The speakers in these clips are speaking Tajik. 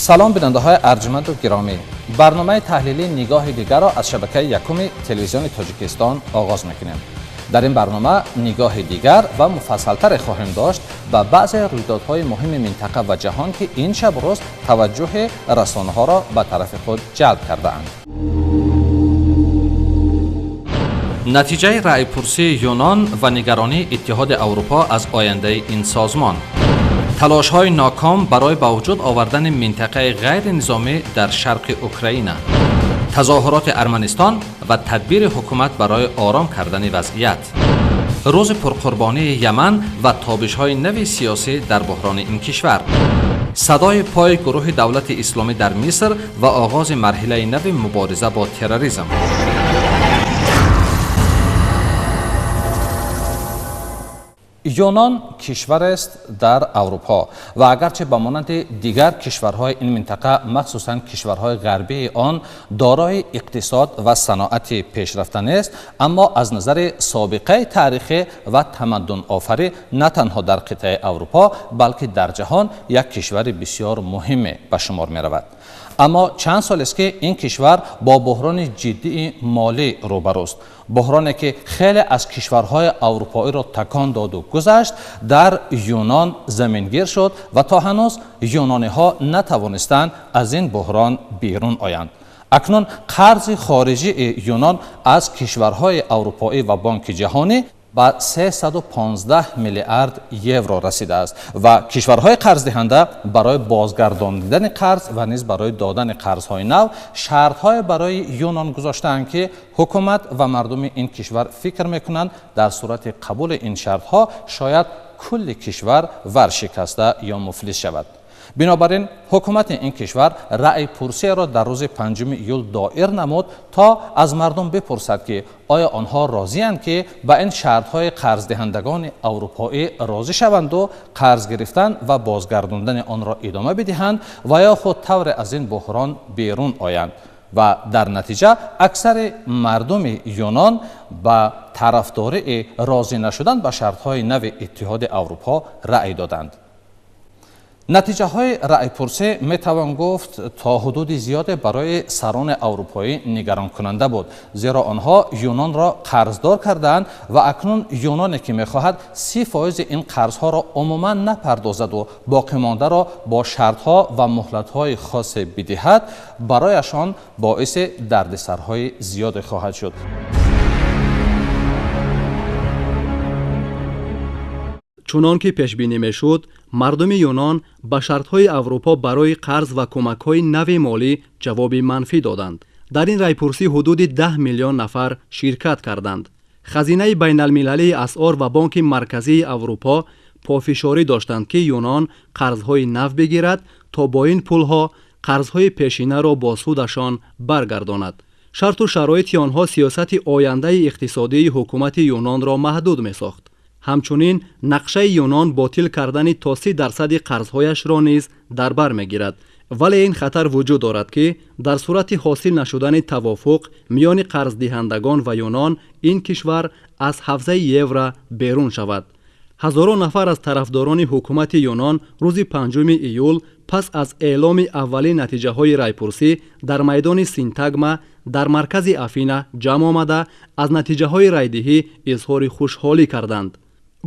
Салом, бинандаҳои арҷманду гиромӣ. Барномаи таҳлилии нигоҳи дигарро аз шабакаи якуми телевизиони Тоҷикистон оғоз мекунем. Дар ин барнома нигоҳи дигар ва муфассалтаре хоҳем дошт ба баъзе рӯйдодҳои муҳими минтақа ва ҷаҳон, ки ин шабу рӯз таваҷҷӯҳи расонаҳоро ба тарафи худ ҷалб кардаанд. Натиҷаи раъйпурсии Юнон ва нигаронии Иттиҳоди Аврупо аз ояндаи ин созмон. Талошҳои ноком барои ба вуҷуд овардани минтақаи ғайринизомӣ дар шарқи Украина. Тазоҳуроти Арманистон ва тадбири ҳукумат барои ором кардани вазъият. Рӯзи пурқурбонии Яман ва тобишҳои нави сиёсӣ дар буҳрони ин кишвар. Садои пои гурӯҳи давлати исломӣ дар Миср ва оғози марҳилаи нави мубориза бо терроризм. Юнон кишварест дар Аврупо ва агарчи ба монанди дигар кишварҳои ин минтақа, махсусан кишварҳои ғарбии он, дорои иқтисод ва саноати пешрафта нест, аммо аз назари собиқаи таърихӣ ва тамаддунофарӣ на танҳо дар қитъаи Аврупо, балки дар ҷаҳон як кишвари бисёр муҳиме ба шумор меравад. Аммо чанд солест, ки ин кишвар бо буҳрони ҷиддии молӣ рӯбарӯст. Буҳроне, ки хеле аз кишварҳои аврупоиро такон доду гузашт, дар Юнон замингир шуд ва то ҳанӯз юнониҳо натавонистанд аз ин буҳрон берун оянд. Акнун қарзи хориҷии Юнон аз кишварҳои аврупоӣ ва Бонки ҷаҳонӣ ба 315 миллиард евро расидааст ва кишварҳои қарздиҳанда барои бозгардонидани қарз ва низ барои додани қарзҳои нав шартҳое барои Юнон гузоштаанд, ки ҳукумат ва мардуми ин кишвар фикр мекунанд, дар сурати қабули ин шартҳо шояд кулли кишвар варшикаста ё муфлис шавад. Бинобар ин ҳукумати ин кишвар раъйпурсиеро дар рӯзи 5 июл доир намуд, то аз мардум бипурсад, ки оё онҳо розиянд, ки ба ин шартҳои қарздиҳандагони аврупоӣ розӣ шаванду қарз гирифтан ва бозгардондани онро идома бидиҳанд ва ё худ тавре аз ин буҳрон берун оянд. Ва дар натиҷа аксари мардуми Юнон ба тарафдории розӣ нашудан ба шартҳои нави Иттиҳоди Аврупо раъй доданд. Натиҷаҳои раъйпурсӣ, метавон гуфт, то ҳудуди зиёде барои сарони аврупоӣ нигаронкунанда буд, зеро онҳо Юнонро қарздор кардаанд ва акнун Юноне, ки мехоҳад 30% ин қарзҳоро умуман напардозаду боқимондаро бо шартҳо ва муҳлатҳои хосе бидиҳад, барояшон боиси дардисарҳои зиёде хоҳад шуд. Чунон ки пешбинӣ мешуд, мардуми Юнон ба шартҳои Аврупо барои қарз ва кӯмакҳои нави молӣ ҷавоби манфӣ доданд. Дар ин райпурсӣ ҳудуди 10 миллион нафар ширкат карданд. Хазинаи байналмилалии асъор ва Бонки Марказии Аврупо пофишорӣ доштанд, ки Юнон қарзҳои нав бигирад, то бо ин пулҳо қарзҳои пешинаро бо судашон баргардонад. Шарту шароити онҳо сиёсати ояндаи иқтисодии ҳукумати Юнонро маҳдуд месохт. Ҳамчунин нақшаи Юнон ботил кардани то 30% қарзҳояшро низ дар бар мегирад. Вале ин хатар вуҷуд дорад, ки дар сурати ҳосил нашудани тавофуқ миёни қарздиҳандагон ва Юнон, ин кишвар аз ҳавзаи евро берун шавад. Ҳазорон нафар аз тарафдорони ҳукумати Юнон рӯзи 5 июл пас аз эъломи аввалин натиҷаҳои райпурсӣ дар майдони Синтагма дар маркази Афина ҷамъ омада, аз натиҷаҳои райдиҳӣ изҳори хушҳолӣ карданд.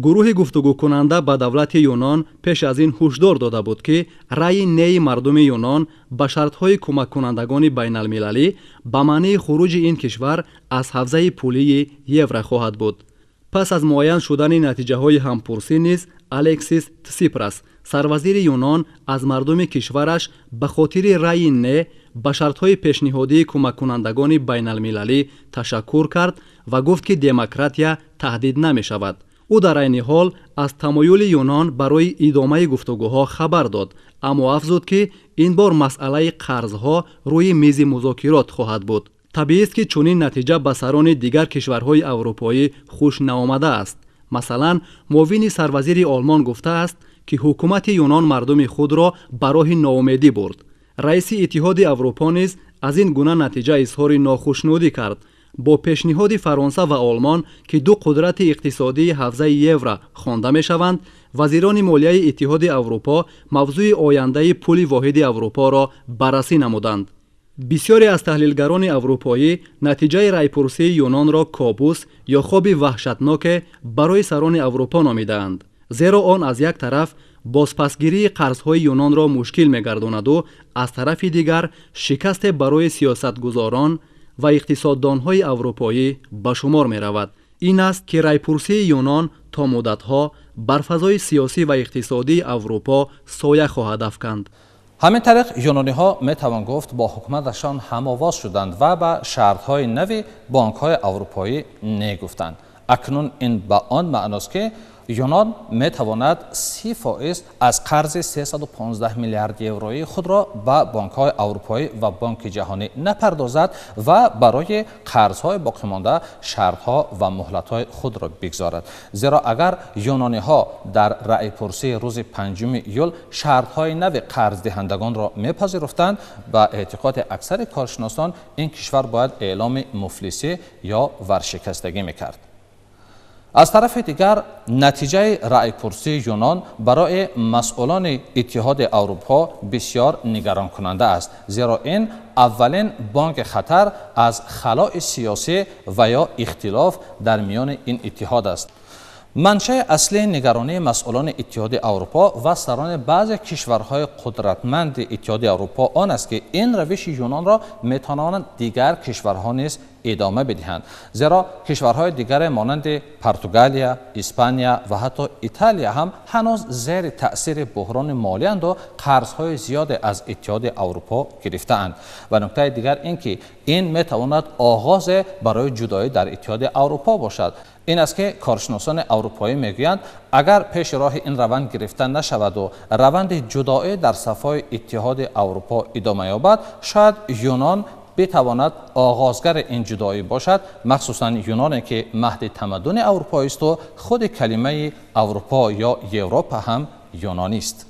Гурӯҳи гуфтугӯкунанда ба давлати Юнон пеш аз ин ҳушдор дода буд, ки раъйи неи мардуми Юнон ба шартҳои кӯмаккунандагони байналмилалӣ ба маънии хуруҷи ин кишвар аз ҳавзаи пулии евро хоҳад буд. Пас аз муайян шудани натиҷаҳои ҳампурсӣ низ Алексис Тсипрас, сарвазири Юнон, аз мардуми кишвараш ба хотири раъйи не ба шартҳои пешниҳодии кӯмаккунандагони байналмилалӣ ташаккур кард ва гуфт, ки демократия таҳдид намешавад. Ӯ дар айни ҳол аз тамоюли Юнон барои идомаи гуфтугӯҳо хабар дод, аммо афзуд, ки ин бор масъалаи қарзҳо рӯи мизи музокирот хоҳад буд. Табиист, ки чунин натиҷа ба сарони дигар кишварҳои аврупоӣ хуш наомадааст. Масалан, муовини сарвазири Олмон гуфтааст, ки ҳукумати Юнон мардуми худро ба роҳи ноумедӣ бурд. Раиси Иттиҳоди Аврупо низ аз ин гуна натиҷа изҳори нохушнудӣ кард. Бо пешниҳоди Фаронса ва Олмон, ки ду қудрати иқтисодии ҳавзаи евро хонда мешаванд, вазирони молияи Иттиҳоди Аврупо мавзӯи ояндаи пули воҳиди Аврупоро баррасӣ намуданд. Бисёре аз таҳлилгарони аврупоӣ натиҷаи райпурсии Юнонро кобус ё хоби ваҳшатноке барои сарони Аврупо номидаанд, зеро он аз як тараф бозпасгирии қарзҳои Юнонро мушкил мегардонаду аз тарафи дигар шикасте барои сиёсатгузорон ва иқтисоддонҳои аврупоӣ ба шумор меравад. Ин аст, ки райпурсии Юнон то муддатҳо бар фазои сиёсӣ ва иқтисодии Аврупо соя хоҳад афканд. Ҳамин тариқ юнониҳо метавон гуфт бо ҳукуматашон ҳамовоз шуданд ва ба шартҳои нави бонкҳои аврупоӣ негуфтанд. Акнун ин ба он маъност, ки Юнон метавонад 30% аз қарзи 315 миллиард евроии худро ба бонкҳои аврупоӣ ва Бонки Ҷаҳонӣ напардозад ва барои қарзҳои боқимонда шартҳо ва муҳлатҳои худро бигзорад. Зеро агар юнониҳо дар раъйпурсии рӯзи 5 июл шартҳои нави қарздиҳандагонро мепазируфтанд, ба эътиқоди аксари коршиносон ин кишвар бояд эъломи муфлисӣ ё варшикастагӣ мекард. Аз тарафи дигар, натиҷаи раъйпурсии Юнон барои масъулони Иттиҳоди Аврупо бисёр нигаронкунанда аст, зеро ин аввалин бонги хатар аз халои сиёсӣ ва ё ихтилоф дар миёни ин иттиҳод аст. Маншаи аслии нигаронии масъулони Иттиҳоди Аврупо ва сарони баъзе кишварҳои қудратманди Иттиҳоди Аврупо он аст, ки ин равиши Юнонро метавонанд дигар кишварҳо низ идома бидиҳанд, зеро кишварҳои дигаре монанди Португалия, Испания ва ҳатто Италия ҳам ҳанӯз зери таъсири буҳрони молианду қарзҳои зиёде аз Иттиҳоди Аврупо гирифтаанд. Ва нуктаи дигар ин ки ин метавонад оғозе барои ҷудоӣ дар Иттиҳоди Аврупо бошад. Ин аст, ки коршиносони аврупоӣ мегӯянд, агар пеши роҳи ин раванд гирифта нашаваду раванди ҷудоӣ дар сафҳои Иттиҳоди Аврупо идома ёбад, шояд Юнон битавонад оғозгари ин ҷудоӣ бошад, махсусан Юноне, ки маҳди тамаддуни аврупоисту худи калимаи Аврупо ё Европа ҳам юнонист.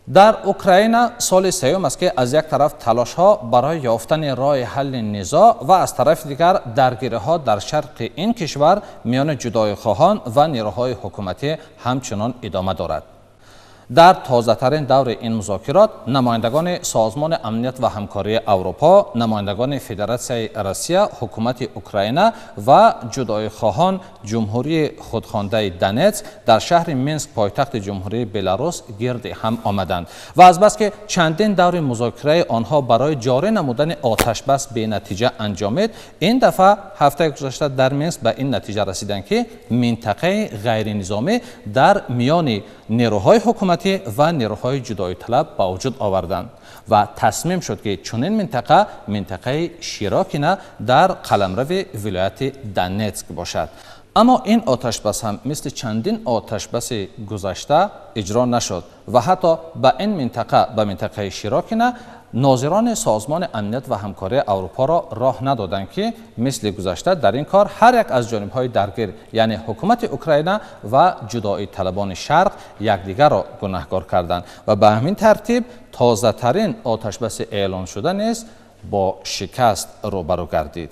Дар Украина соли сеюм аст, ки аз як тараф талошҳо барои ёфтани роҳи ҳалли низоъ ва аз тарафи дигар даргириҳо дар шарқи ин кишвар миёни ҷудоихоҳон ва нерӯҳои ҳукуматӣ ҳамчунон идома дорад. Дар тозатарин даври ин музокирот намояндагони Созмони амният ва ҳамкории Аврупо, намояндагони Федератсияи Россия, ҳукумати Украина ва ҷудоихоҳон ҷумҳурии худхондаи Донетск дар шаҳри Минск, пойтахти ҷумҳурии Беларус, гирди ҳам омаданд. Ва азбаски чандин даври музокираи онҳо барои ҷорӣ намудани оташбас бенатиҷа анҷомид, ин дафъа ҳафтаи гузашта дар Минск ба ин натиҷа расиданд, ки минтақаи ғайринизомӣ дар миёни нерӯҳои ҳукуматӣ ва нерӯҳои ҷудоиталаб ба вуҷуд оварданд ва тасмим шуд, ки чунин минтақа минтақаи Широкина дар қаламрави вилояти Донетск бошад. Аммо ин оташбас ҳам мисли чандин оташбаси гузашта иҷро нашуд ва ҳатто ба ин минтақа, ба минтақаи Широкина, нозирони Созмони амният ва ҳамкории Аврупоро роҳ надоданд, ки мисли гузашта дар ин кор ҳар як аз ҷонибҳои даргир, яъне ҳукумати Украина ва ҷудоиталабони шарқ, якдигарро гунаҳкор карданд ва ба ҳамин тартиб тозатарин оташбаси эълон шуда низ бо шикаст рӯбарӯ гардид.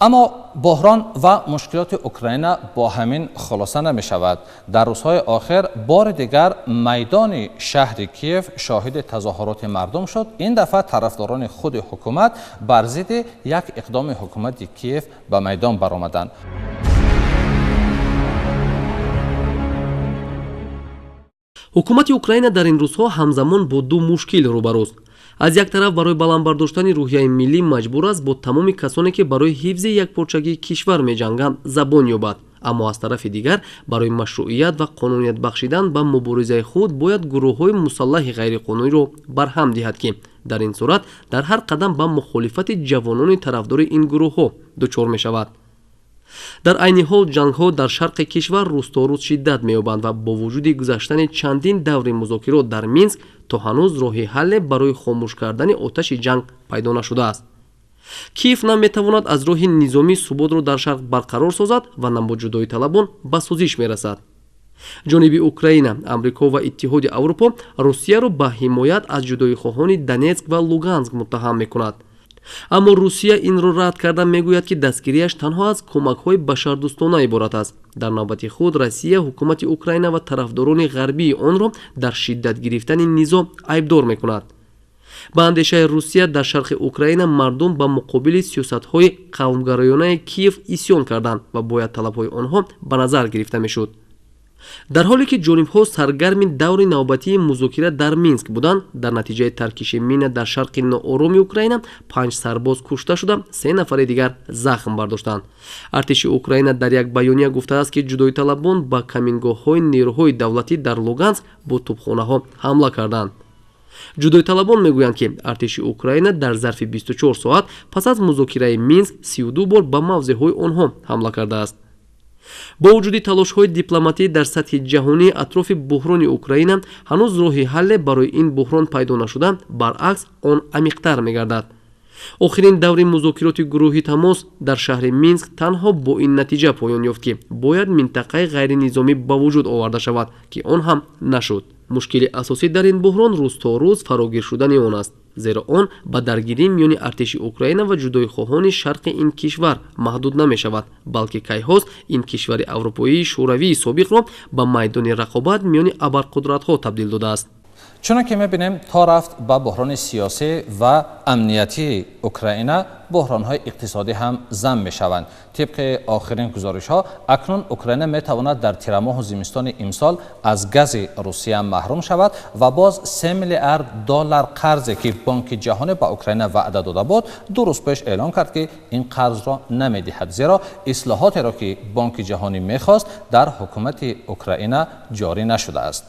Аммо буҳрон ва мушкилоти Украина бо ҳамин хулоса намешавад. Дар рӯзҳои охир бори дигар майдони шаҳри Киев шоҳиди тазоҳуроти мардум шуд. Ин дафъа тарафдорони худи ҳукумат бар зидди як иқдоми ҳукумати Киев ба майдон баромаданд. Ҳукумати Украина дар ин рӯзҳо ҳамзамон бо ду мушкил рӯбарӯст. Аз як тараф, барои баланд бардоштани рӯҳияи миллӣ маҷбур аст бо тамоми касоне, ки барои ҳифзи якпорчагии кишвар меҷанганд, забон ёбад, аммо аз тарафи дигар барои машрӯият ва қонуният бахшидан ба муборизаи худ бояд гурӯҳҳои мусаллаҳи ғайриқонуниро барҳам диҳад, ки дар ин сурат дар ҳар қадам ба мухолифати ҷавонони тарафдори ин гурӯҳҳо дучор мешавад. Дар айни ҳол ҷангҳо дар шарқи кишвар рӯз то рӯз шиддат меёбанд ва бо вуҷуди гузаштани чандин даври музокирот дар Минск то ҳанӯз роҳи ҳалле барои хомӯш кардани оташи ҷанг пайдо нашудааст. Киев на метавонад аз роҳи низомӣ суботро дар шарқ барқарор созад ва на бо ҷудоиталабон ба созиш мерасад. Ҷониби Украина, Амрико ва Иттиҳоди Аврупо Русияро ба ҳимоят аз ҷудоихоҳони Донетск ва Луганск муттаҳам мекунад. Аммо Русия инро рад карда мегӯяд, ки дастгириаш танҳо аз кӯмакҳои башардӯстона иборат аст. Дар навбати худ Россия ҳукумати Украина ва тарафдорони ғарбии онро дар шиддат гирифтани низоъ айбдор мекунад. Ба андешаи Русия, дар шарқи Украина мардум ба муқобили сиёсатҳои қавмгароёнаи Киев исён карданд ва бояд талабҳои онҳо ба назар гирифта мешуд. Дар ҳоле ки ҷонибҳо саргарми даври навбатии музокира дар Минск буданд, дар натиҷаи таркиши мина дар шарқи ноороми Украина 5 сарбоз кушта шуда, 3 нафари дигар захм бардоштанд. Артиши Украина дар як баёния гуфтааст, ки ҷудоиталабон ба камингоҳҳои нерӯҳои давлатӣ дар Луганск бо тӯбхонаҳо ҳамла карданд. Ҷудоиталабон мегӯянд, ки артиши Украина дар зарфи 24 соат пас аз музокираи Минск 32 бор ба мавзеъҳои онҳо ҳамла кардааст. Бо вуҷуди талошҳои дипломатӣ дар сатҳи ҷаҳонӣ атрофи буҳрони Украина, ҳанӯз роҳи ҳалле барои ин буҳрон пайдо нашуда, баръакс он амиқтар мегардад. Охирин даври музокироти гурӯҳи тамос дар шаҳри Минск танҳо бо ин натиҷа поён ёфт, ки бояд минтақаи ғайринизомӣ ба вуҷуд оварда шавад, ки он ҳам нашуд. Мушкили асосӣ дар ин буҳрон рӯз то рӯз фарогир шудани он аст, зеро он ба даргирӣ миёни артиши Украина ва ҷудоихоҳони шарқи ин кишвар маҳдуд намешавад, балки кайҳост ин кишвари аврупоии шӯравии собиқро ба майдони рақобат миёни абарқудратҳо табдил додааст. Чунон ки мебинем, то рафт ба буҳрони сиёсӣ ва амниятии Украина буҳронҳои иқтисодӣ ҳам зам мешаванд. Тибқи охирин гузоришҳо, акнун Украина метавонад дар тирамоҳу зимистони имсол аз гази Русия маҳрум шавад ва боз 3 миллиард доллар қарзе, ки Бонки Ҷаҳонӣ ба Украина ваъда дода буд, 2 рӯз пеш эълон кард, ки ин қарзро намедиҳад, зеро ислоҳотеро, ки Бонки Ҷаҳонӣ мехост, дар ҳукумати Украина ҷорӣ нашудааст.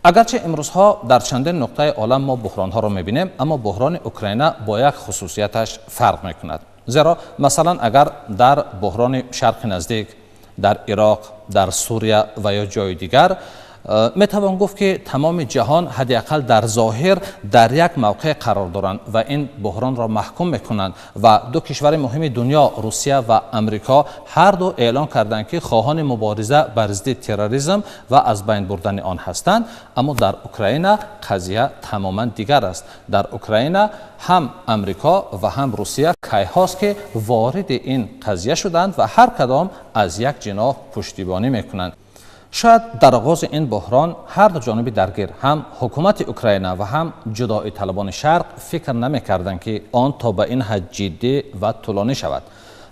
Агарчи имрӯзҳо дар чандин нуқтаи олам мо буҳронҳоро мебинем, аммо буҳрони Украина бо як хусусияташ фарқ мекунад. Зеро масалан агар дар буҳрони Шарқи Наздик, дар Ироқ, дар Сурия ва ё ҷои дигар метавон гуфт, ки тамоми ҷаҳон ҳадди ақал дар зоҳир дар як мавқеъ қарор доранд ва ин буҳронро маҳкум мекунанд ва ду кишвари муҳими дунё, Русия ва Амрико, ҳар ду эълон карданд, ки хоҳони мубориза бар зидди терроризм ва аз байн бурдани он ҳастанд. Аммо дар Украина қазия тамоман дигар аст. Дар Украина ҳам Амрико ва ҳам Русия кайҳост, ки вориди ин қазия шуданд ва ҳар кадом аз як ҷиноҳ пуштибонӣ мекунанд. Шояд дар оғози ин буҳрон ҳар ду ҷониби даргир, ҳам ҳукумати Украина ва ҳам ҷудоиталабони шарқ, фикр намекарданд, ки он то ба ин ҳад ҷиддӣ ва тӯлонӣ шавад.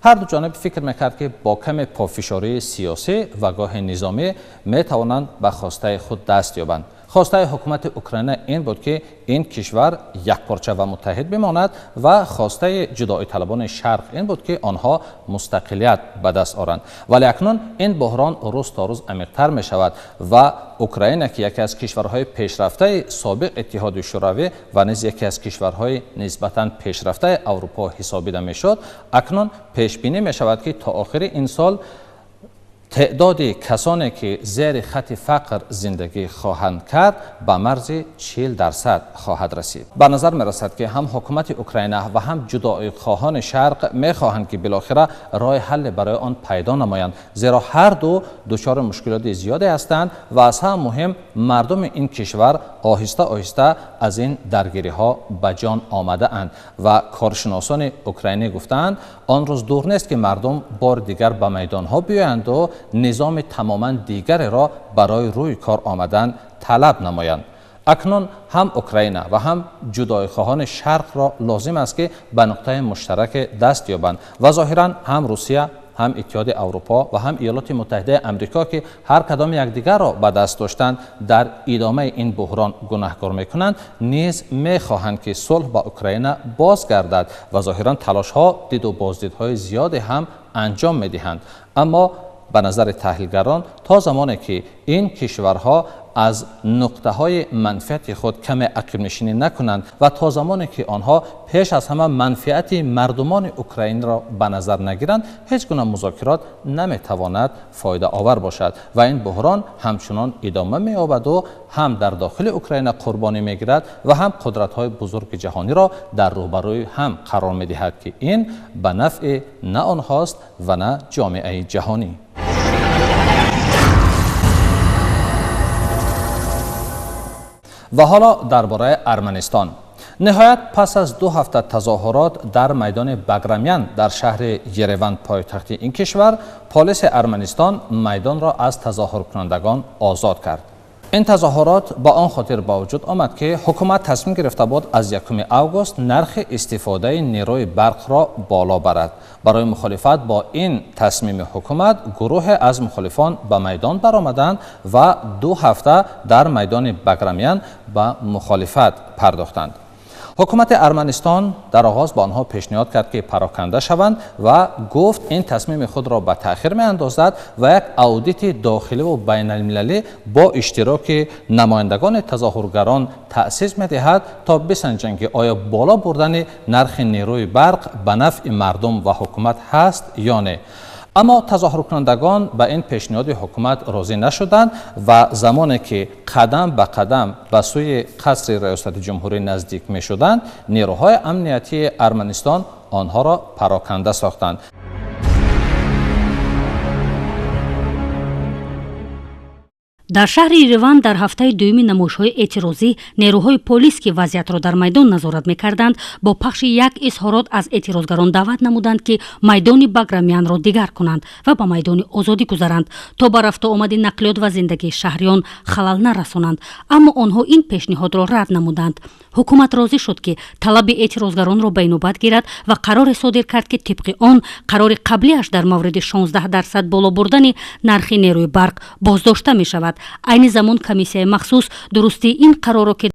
Ҳар ду ҷониб фикр мекард, ки бо каме пофишории сиёсӣ ва гоҳи низомӣ метавонанд ба хостаи худ даст ёбанд. Хостаи ҳукумати Украина ин буд, ки ин кишвар якпорча ва муттаҳид бимонад ва хостаи ҷудоиталабони шарқ ин буд, ки онҳо мустақилият ба даст оранд. Вале акнун ин буҳрон рӯз то рӯз амиқтар мешавад ва Украина, ки яке аз кишварҳои пешрафтаи собиқ Иттиҳоди Шӯравӣ ва низ яке аз кишварҳои нисбатан пешрафтаи Аврупо ҳисобида мешуд, акнун пешбинӣ мешавад, ки то охири ин сол теъдоди касоне, ки зери хати фақр зиндагӣ хоҳанд кард, ба марзи 40% хоҳад расид. Ба назар мерасад, ки ҳам ҳукумати Украина ва ҳам ҷудоихоҳони шарқ мехоҳанд, ки билохира роҳи ҳалле барои он пайдо намоянд, зеро ҳар ду дучори мушкилоти зиёде ҳастанд ва аз ҳама муҳим мардуми ин кишвар оҳиста оҳиста аз ин даргириҳо ба ҷон омадаанд ва коршиносони украинӣ гуфтаанд, он рӯз дур нест, ки мардум бори дигар ба майдонҳо биёянду низоми тамоман дигареро барои рӯи кор омадан талаб намоянд. Акнун ҳам Украина ва ҳам ҷудоихоҳони шарқро лозим аст, ки ба нуқтаи муштараке даст ёбанд ва зоҳиран ҳам Русия, ҳам Иттиҳоди Аврупо ва ҳам Иёлоти Муттаҳидаи Амрико, ки ҳар кадоми якдигарро ба даст доштанд дар идомаи ин буҳрон гунаҳкор мекунанд, низ мехоҳанд, ки сулҳ ба Украина бозгардад ва зоҳиран талошҳо, диду боздидҳои зиёде ҳам анҷом медиҳанд. Аммо ба назари таҳлилгарон, то замоне ки ин кишварҳо аз нуқтаҳои манфиати худ каме ақибнишинӣ накунанд ва то замоне ки онҳо пеш аз ҳама манфиати мардумони Украинаро ба назар нагиранд, ҳеҷ гуна музокирот наметавонад фоидаовар бошад ва ин буҳрон ҳамчунон идома меёбаду ҳам дар дохили Украина қурбонӣ мегирад ва ҳам қудратҳои бузурги ҷаҳониро дар рӯбарӯи ҳам қарор медиҳад, ки ин ба нафъи на онҳост ва на ҷомеаи ҷаҳонӣ. Ва ҳоло дар бораи Арманистон. Ниҳоят пас аз 2 ҳафта тазоҳурот дар майдони Баграмян дар шаҳри Ереван, пойтахти ин кишвар, полиси Арманистон майдонро аз тазоҳуркунандагон озод кард. Ин тазоҳурот ба он хотир ба вуҷуд омад, ки ҳукумат тасмим гирифта буд аз 1 август нархи истифодаи нерӯи барқро боло барад. Барои мухолифат бо ин тасмими ҳукумат гурӯҳе аз мухолифон ба майдон баромаданд ва 2 ҳафта дар майдони Баграмян ба мухолифат пардохтанд. Ҳукумати Арманистон дар оғоз ба онҳо пешниҳод кард, ки пароканда шаванд ва гуфт ин тасмими худро ба таъхир меандозад ва як аудити дохиливу байналмилалӣ бо иштироки намояндагони тазоҳургарон таъсис медиҳад, то бисанҷанд, ки оё боло бурдани нархи нерӯи барқ ба нафъи мардум ва ҳукумат ҳаст ё не. Аммо тазоҳуркунандагон ба ин пешниҳоди ҳукумат розӣ нашуданд ва замоне ки қадам ба қадам ба сӯи қасри раёсати ҷумҳурӣ наздик мешуданд, нерӯҳои амниятии Арманистон онҳоро пароканда сохтанд. Дар шаҳри Ереван дар ҳафтаи дуюми намоишҳои эътирозӣ нерӯҳои полис, ки вазъиятро дар майдон назорат мекарданд, бо пахши як изҳорот аз эътирозгарон даъват намуданд, ки майдони Баграмянро дигар кунанд ва ба майдони Озодӣ гузаранд, то ба рафтуомади нақлиёт ва зиндагии шаҳриён халал нарасонанд. Аммо онҳо ин пешниҳодро рад намуданд. Ҳукумат розӣ шуд, ки талаби эътирозгаронро ба инобат гирад ва қароре содир кард, ки тибқи он қарори қаблиаш дар мавриди 16% боло бурдани нархи нерӯи барқ боздошта мешавад. Айни замон комиссияи махсус дурустии ин қарорро, ки